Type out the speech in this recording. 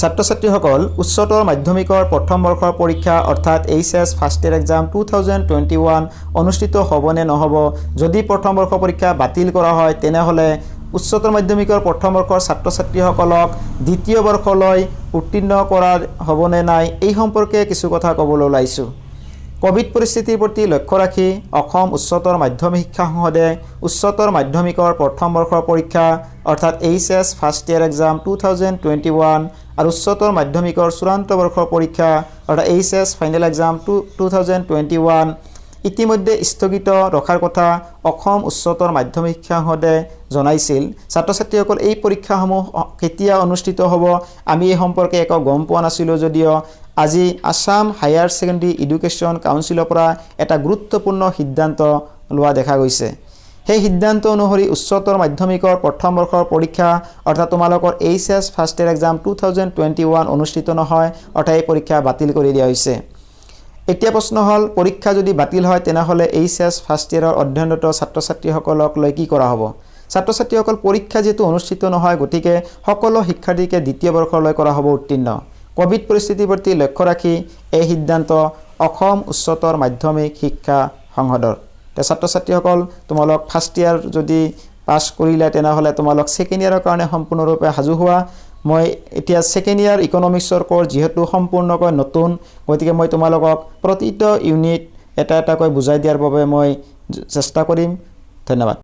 ছাত্ৰ ছাত্ৰীসকল, উচ্চতৰ মাধ্যমিকৰ প্ৰথম বৰ্ষৰ পৰীক্ষা অৰ্থাৎ HS first year exam 2021 অনুষ্ঠিত হ'বনে নহ'ব, যদি প্ৰথম বৰ্ষ পৰীক্ষা বাতিল কৰা হয়, তেনেহ'লে উচ্চতৰ মাধ্যমিকৰ প্ৰথম বৰ্ষৰ ছাত্ৰ ছাত্ৰীসকলক দ্বিতীয় বৰ্ষলৈ উত্তীৰ্ণ কৰা হ'বনে নাই, এই সম্পৰ্কে কিছু কথা ক'বলৈ ওলাইছোঁ। ক'ভিড পৰিস্থিতিৰ প্ৰতি লক্ষ্য ৰাখি অসম উচ্চতৰ মাধ্যমিক শিক্ষা সংসদে উচ্চতৰ মাধ্যমিকৰ প্ৰথম বৰ্ষৰ পৰীক্ষা অৰ্থাৎ HS first year exam 2021 আৰু উচ্চতৰ মাধ্যমিকৰ চূড়ান্ত বৰ্ষৰ পৰীক্ষা অৰ্থাৎ HS final exam 2021 ইতিমধ্যে স্থগিত ৰখাৰ কথা অসম উচ্চতৰ মাধ্যমিক শিক্ষা সংসদে জনাইছিল। ছাত্ৰ ছাত্ৰীসকল, এই পৰীক্ষাসমূহ কেতিয়া অনুষ্ঠিত হ'ব, আমি এই সম্পৰ্কে একো গম পোৱা নাছিলোঁ যদিও আজি আছাম হায়াৰ ছেকেণ্ডেৰী এডুকেশ্যন কাউন্সিলৰ পৰা এটা গুৰুত্বপূৰ্ণ সিদ্ধান্ত লোৱা দেখা গৈছে। সেই সিদ্ধান্ত অনুসৰি উচ্চতৰ মাধ্যমিকৰ প্ৰথম বৰ্ষৰ পৰীক্ষা অৰ্থাৎ তোমালোকৰ HS first year exam 2021 অনুষ্ঠিত নহয়, অৰ্থাৎ এই পৰীক্ষা বাতিল কৰি দিয়া হৈছে। এতিয়া প্ৰশ্ন হ'ল, পৰীক্ষা যদি বাতিল হয়, তেনেহ'লে এইচ এছ ফাৰ্ষ্ট ইয়েৰৰ অধ্যয়নৰত ছাত্ৰ ছাত্ৰীসকলক লৈ কি কৰা হ'ব? ছাত্ৰ ছাত্ৰীসকল, পৰীক্ষা যিহেতু অনুষ্ঠিত নহয়, গতিকে সকলো শিক্ষাৰ্থীকে দ্বিতীয় বৰ্ষলৈ কৰা হ'ব উত্তীৰ্ণ। ক'ভিড পৰিস্থিতিৰ প্ৰতি লক্ষ্য ৰাখি এই সিদ্ধান্ত অসম উচ্চতৰ মাধ্যমিক শিক্ষা সংসদৰ। এতিয়া ছাত্ৰ ছাত্ৰীসকল, তোমালোক ফাৰ্ষ্ট ইয়েৰ যদি পাছ কৰিলে, তেনেহ'লে তোমালোক ছেকেণ্ড ইয়েৰৰ কাৰণে সম্পূৰ্ণৰূপে সাজু হোৱা। মই এতিয়া ছেকেণ্ড ইয়েৰ ইকনমিক্সৰ ক'ৰ্চ যিহেতু সম্পূৰ্ণকৈ নতুন, গতিকে মই তোমালোকক প্ৰতিটো ইউনিট এটা এটাকৈ বুজাই দিয়াৰ বাবে মই চেষ্টা কৰিম। ধন্যবাদ।